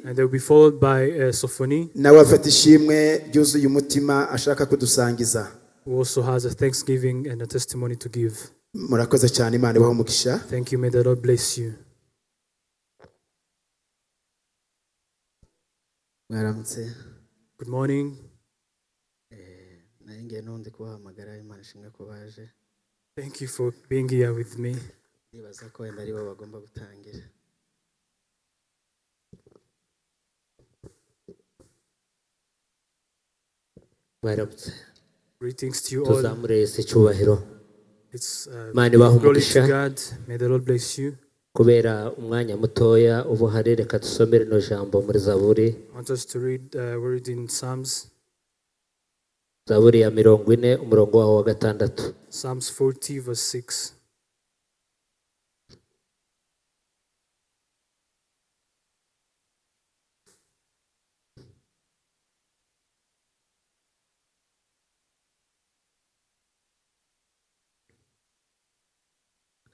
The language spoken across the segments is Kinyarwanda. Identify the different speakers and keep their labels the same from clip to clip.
Speaker 1: And they will be followed by Sophony,
Speaker 2: nawe afata ishimwe ryuzuye umutima ashaka kudusangiza.
Speaker 1: Who also has a thanksgiving and a testimony to give.
Speaker 2: Murakoze cyane, Imana ibahe umugisha.
Speaker 1: Thank you. May the Lord bless you.
Speaker 3: Mwaramutse.
Speaker 1: Good morning.
Speaker 3: Nari ngiye n'undi kubahamagara. Imana ishimwe ko baje.
Speaker 1: Thank you for being here with me.
Speaker 3: Ndibaza ko wenda aribo bagomba gutangira.
Speaker 4: Mwaramutse.
Speaker 1: Greetings to you all.
Speaker 4: Tuzamure Yesu icyubahiro.
Speaker 1: It's
Speaker 4: Imana ibahe
Speaker 1: glory to
Speaker 4: umugisha.
Speaker 1: God. May the Lord bless you.
Speaker 4: Kubera umwanya mutoya uba uhari, reka dusome rino jambo muri Zaburi.
Speaker 1: I want us to read word in Psalms,
Speaker 4: Zaburi ya 40, umurongo wawo wa 6.
Speaker 1: Psalms 40, verse 6.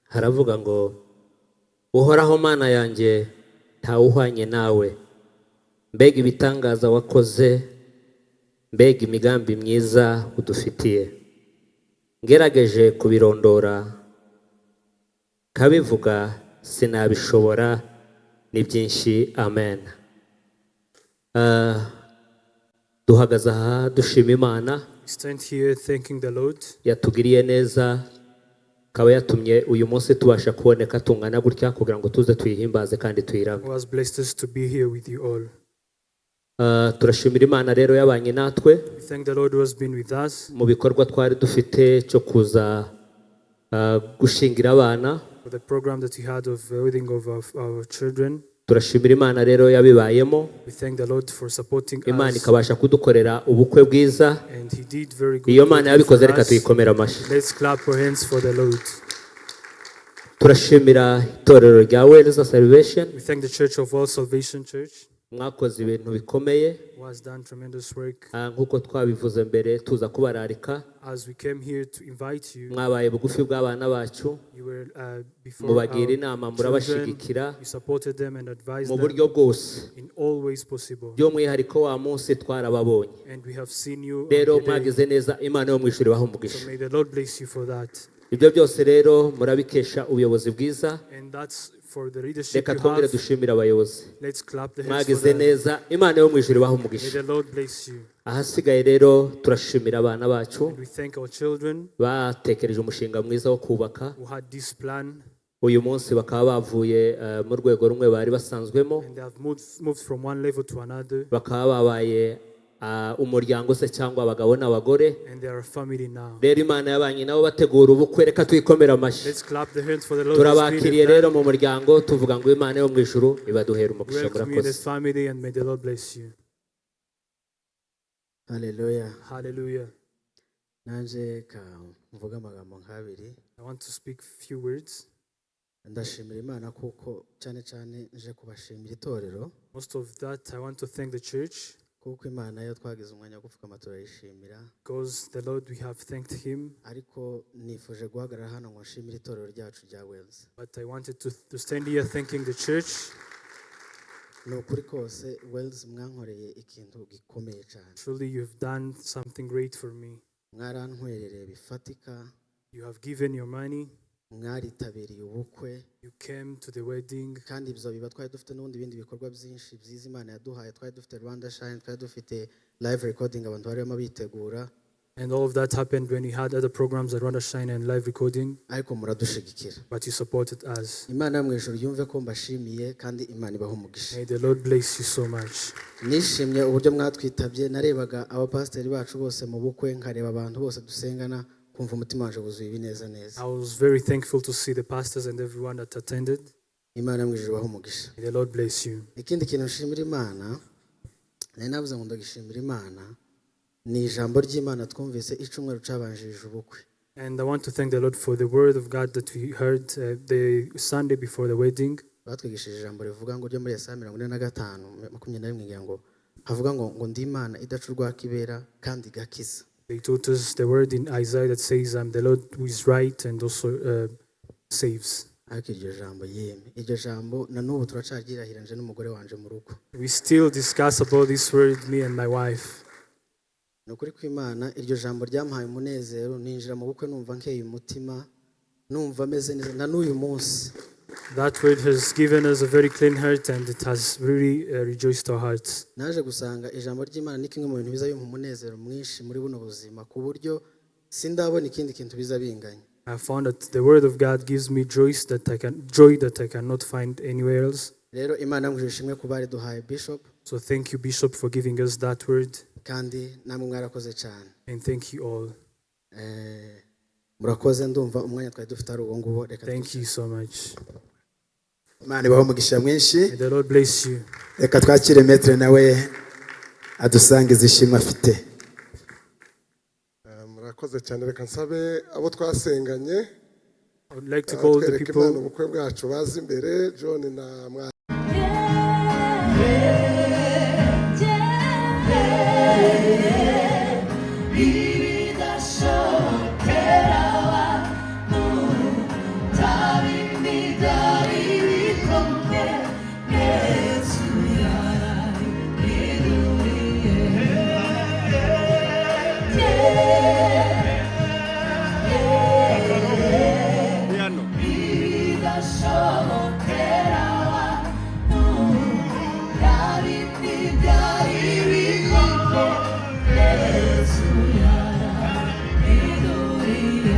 Speaker 4: Haravuga ngo: "Uhoraho Mana yanjye, ntawuhwanye nawe. Mbega ibitangaza wakoze, mbega imigambi myiza udufitiye! Ngerageje kubirondora nkabivuga, sinabishobora, ni byinshi." Amen. Duhagaze aha dushima Imana.
Speaker 1: We stand here thanking the Lord
Speaker 4: Yatugiriye neza, akaba yatumye uyu munsi tubasha kuboneka tungana gutya kugira ngo tuze tuyihimbaze kandi tuyirame.
Speaker 1: Who has blessed us to be here with you all.
Speaker 4: Turashimira Imana rero yabanye natwe
Speaker 1: We thank the Lord who has been with us
Speaker 4: mu bikorwa twari dufite cyo kuza gushingira abana.
Speaker 1: For the program that we had of wedding of our children.
Speaker 4: Turashimira Imana rero yabibayemo.
Speaker 1: We thank the Lord for supporting
Speaker 4: Imana
Speaker 1: us,
Speaker 4: ikabasha kudukorera ubukwe bwiza.
Speaker 1: And He did very good
Speaker 4: Iyo Mana
Speaker 1: wedding
Speaker 4: yabikoze,
Speaker 1: for
Speaker 4: reka
Speaker 1: us.
Speaker 4: tuyikomere amashyi.
Speaker 1: Let's clap our hands for the Lord.
Speaker 4: Turashimira itorero rya Wells Salvation.
Speaker 1: We thank the Church of All Salvation Church,
Speaker 4: Mwakoze ibintu bikomeye.
Speaker 1: Who has done tremendous work.
Speaker 4: Nk'uko twabivuze mbere tuza kubararika,
Speaker 1: As we came here to invite you,
Speaker 4: mwabaye bugufi bw'abana bacu,
Speaker 1: you were before
Speaker 4: mubagira
Speaker 1: our
Speaker 4: inama,
Speaker 1: children.
Speaker 4: murabashigikira
Speaker 1: You supported them and advised
Speaker 4: mu
Speaker 1: them
Speaker 4: buryo bwose.
Speaker 1: In all ways possible.
Speaker 4: By'umwihariko wa munsi twarababonye.
Speaker 1: And we have seen you on
Speaker 4: Rero
Speaker 1: the day.
Speaker 4: mwagize neza, Imana yo mu ijuru ibahe
Speaker 1: So
Speaker 4: umugisha.
Speaker 1: may the Lord bless you for that.
Speaker 4: Ibyo byose rero murabikesha ubuyobozi bwiza.
Speaker 1: And that's for the leadership
Speaker 4: Reka
Speaker 1: you
Speaker 4: twongere
Speaker 1: have.
Speaker 4: dushimire abayobozi.
Speaker 1: Let's clap the hands for
Speaker 4: Mwagize
Speaker 1: them.
Speaker 4: neza, Imana yo mu ijuru ibahe
Speaker 1: May
Speaker 4: umugisha.
Speaker 1: the Lord bless you.
Speaker 4: Ahasigaye rero turashimira abana bacu
Speaker 1: And we thank our children
Speaker 4: batekereje umushinga mwiza wo kubaka.
Speaker 1: Who had this plan,
Speaker 4: Uyu munsi bakaba bavuye mu rwego rumwe bari basanzwemo,
Speaker 1: and they have moved from one level to another,
Speaker 4: bakaba babaye umuryango se cyangwa abagabo n'abagore.
Speaker 1: And they are a family now.
Speaker 4: Rero Imana yabanye nabo bategura ubukwe, reka tuyikomere amashyi.
Speaker 1: Let's clap the hands for the Lord who has been
Speaker 4: Turabakiriye
Speaker 1: with them.
Speaker 4: rero mu muryango, tuvuga ngo Imana yo mu ijuru ibaduhere umugisha.
Speaker 1: Welcome you in
Speaker 4: Murakoze.
Speaker 1: the family, and may the Lord bless you.
Speaker 3: Haleluya.
Speaker 1: Hallelujah.
Speaker 3: Nanjye ka mvuga amagambo nk'abiri.
Speaker 1: I want to speak few words.
Speaker 3: Ndashimira Imana kuko cyane cyane nje kubashimira itorero.
Speaker 1: Most of that, I want to thank the church
Speaker 3: Kuko Imana yo twagize umwanya wo gupfukama turayishimira.
Speaker 1: Because the Lord, we have thanked Him.
Speaker 3: Ariko nifuje guhagarara hano ngo nshimire itorero ryacu rya Wells.
Speaker 1: But I wanted to stand here thanking the church.
Speaker 3: Ni ukuri kose, Wells mwankoreye ikintu gikomeye cyane.
Speaker 1: Truly, you've done something great for me.
Speaker 3: Mwarantwerereye bifatika.
Speaker 1: You have given your money.
Speaker 3: Mwaritabiriye ubukwe.
Speaker 1: You came to the wedding.
Speaker 3: Kandi ibyo biba twari dufite n'ubundi bindi bikorwa byinshi byiza Imana yaduhaye. Twari dufite Rwanda Shine, twari dufite live recording, abantu barimo bitegura.
Speaker 1: And all of that happened when we had other programs at Rwanda Shine and live recording,
Speaker 3: Ariko muradushigikira.
Speaker 1: But you supported us.
Speaker 3: Imana yo mu ijuru yumve ko mbashimiye kandi Imana ibaha umugisha.
Speaker 1: May the Lord bless you so much.
Speaker 3: Nishimye uburyo mwatwitabye. Narebaga abapasiteri bacu bose mu bukwe, nkareba abantu bose dusengana, kumva umutima waje wuzuye ibineza neza.
Speaker 1: I was very thankful to see the pastors and everyone that attended.
Speaker 3: Imana yo mu ijuru ibahe umugisha.
Speaker 1: May the Lord bless you.
Speaker 3: Ikindi kintu nshimira Imana, nari navuze ngo ndagishimira Imana, ni ijambo ry'Imana twumvise icyumweru cyabanjirije ubukwe.
Speaker 1: And I want to thank the Lord for the word of God that we heard the Sunday before the wedding.
Speaker 3: Batwigishije ijambo rivuga ngo ryo muri Yesaya 45:21, ngira ngo havuga ngo ndi Imana idaca urwakibera kandi igakiza.
Speaker 1: They taught us the word in Isaiah that says, "I'm the Lord who is right and also saves."
Speaker 3: Ariko iryo jambo, yemwe, iryo jambo na n'ubu turacaryirahiranje n'umugore wanje mu rugo.
Speaker 1: We still discuss about this word, me and my wife.
Speaker 3: Ni ukuri kw'Imana, iryo jambo ryampaye umunezero, ninjira mu bukwe numva nkeye umutima, numva ameze neza na n'uyu munsi.
Speaker 1: That word has given us a very clean heart and it has really rejoiced our hearts.
Speaker 3: Naje gusanga ijambo ry'Imana ni kimwe mu bintu biza bimpa umunezero mwinshi muri buno buzima, ku buryo sindabona ikindi kintu biza binganya.
Speaker 1: I found that the word of God gives me joy that I cannot find anywhere else.
Speaker 3: Rero Imana yamwuje ishimwe kuba yariduhaye Bishop.
Speaker 1: So thank you, Bishop, for giving us that word,
Speaker 3: Kandi namwe mwarakoze cyane.
Speaker 1: And thank you all.
Speaker 3: Murakoze, ndumva umwanya twari dufite ari uwo nguwo, reka.
Speaker 1: Thank you so much.
Speaker 2: Imana ibahe umugisha mwinshi.
Speaker 1: May the Lord bless you.
Speaker 2: Reka twakire Maître, nawe adusangize ishimwe afite.
Speaker 5: Murakoze cyane. Reka nsabe abo twasenganye
Speaker 1: I would like to call the
Speaker 5: twereka Imana
Speaker 1: people
Speaker 5: ubukwe bwacu, baza imbere, John na mwa.
Speaker 6: Ibidashobokera abantu byari bikomeye, Yesu yarabihinduriye. Ibidashobokera abantu byari bikomeye, Yesu yarabihinduriye.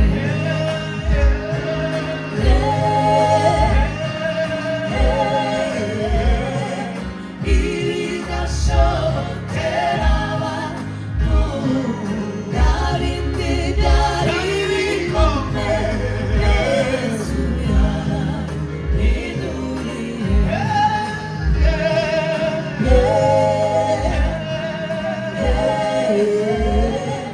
Speaker 6: Ibidashobokera abantu byari bikomeye, Yesu yarabihinduriye. Yeah.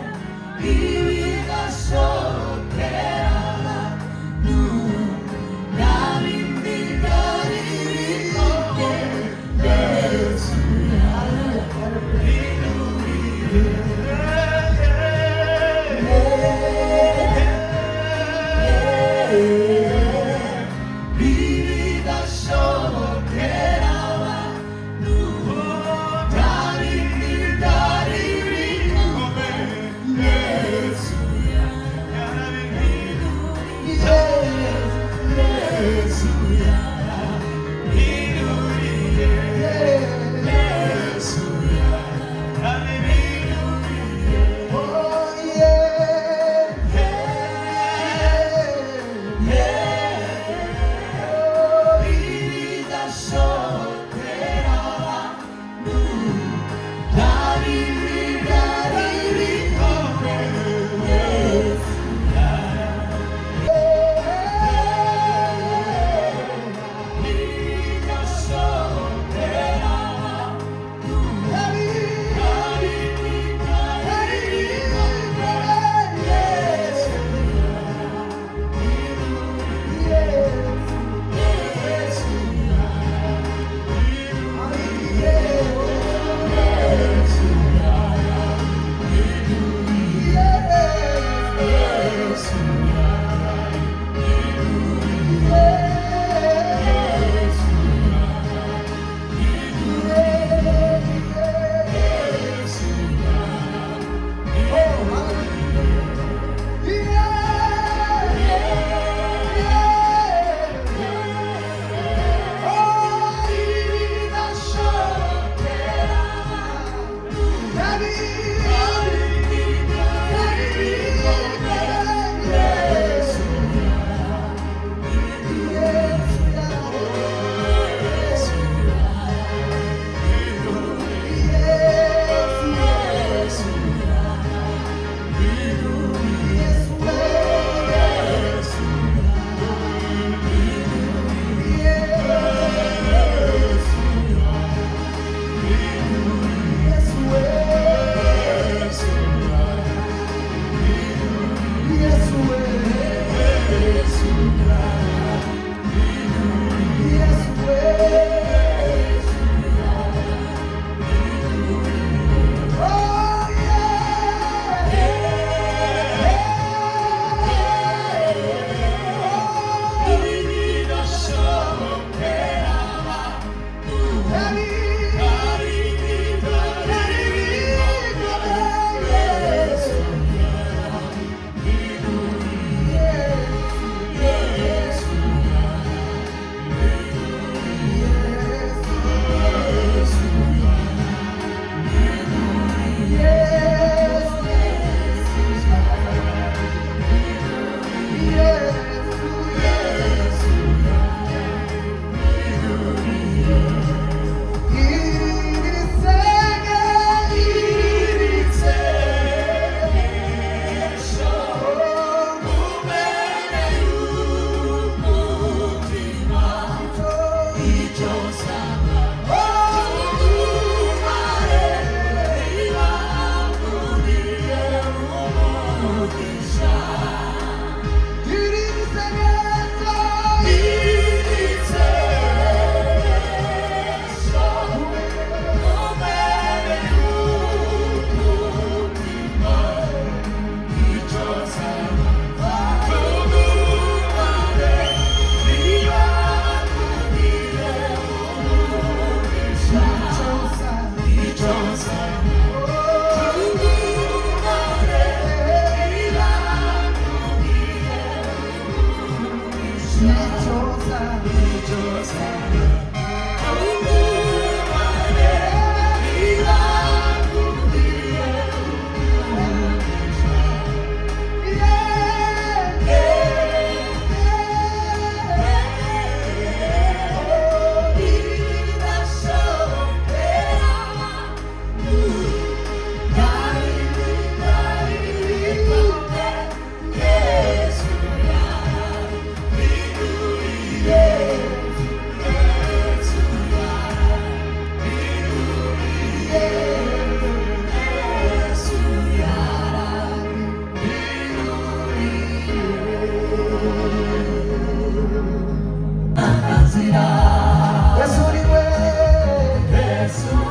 Speaker 6: Yesu.